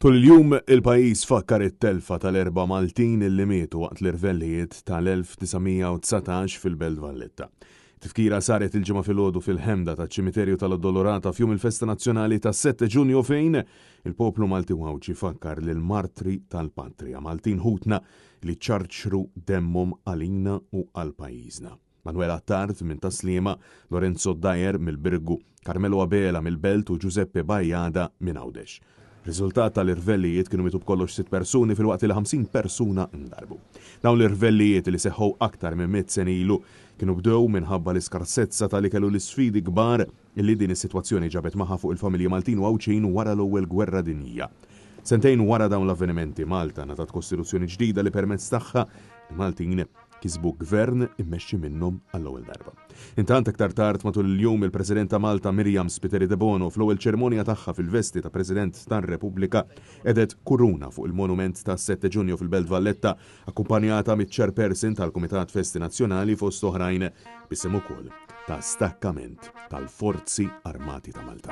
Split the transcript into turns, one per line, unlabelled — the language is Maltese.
Tul il-jum, il-pajjiż fakkar it-telfa tal-erba' Maltin li mietu waqt l-irvellijiet tal-1919 fil-Belt Valletta. Tifkira saret il-Ġimgħa filgħodu fil-ħemda taċ-Ċimiterju tal-Addolorata f'Jum il-Festa Nazzjonali tas-7 Ġunju fejn il-poplu Malti u Għawdxi fakkar lill-martri tal-patrija, Maltin ħutna li ċarċru demmhom għalina u għal pajjiżna. Manuel Attard minn Tas-Sliema, Lorenzo Dyer mill-Birgu, Carmelo Abela mill-Belt u Giuseppe Bajada minn Għawdex. Riżultat tal-irvellijiet kienu mietu b'kollox sitt persuni filwaqt li 50 persuna ndarbu. Dawn l-irvellijiet li seħħew aktar minn mitt sena ilu kienu bdew minħabba l-iskarsezza tal-ikel u l-isfidi kbar li din is-sitwazzjoni ġabet magħha fuq il-familji Maltin u Għawdxin wara l-Ewwel Gwerra Dinjija. Sentejn wara dawn l-avvenimenti, Malta ngħatat Kostituzzjoni ġdida li permezz tagħha l-Maltin kisbu gvern immexxi minnhom għall-ewwel darba. Intant aktar tard matul il-jum il-President ta' Malta Myriam Spiteri Debono fl-ewwel ċerimonja tagħha fil-vesti ta' President tar-Repubblika qegħdet kuruna fuq il-monument tas-Sette Ġunju fil-Belt Valletta akkumpanjata miċ-Chairperson tal-Kumitat Festi Nazzjonali fost oħrajn b'isem ukoll ta' stakkament tal-Forzi Armati ta' Malta.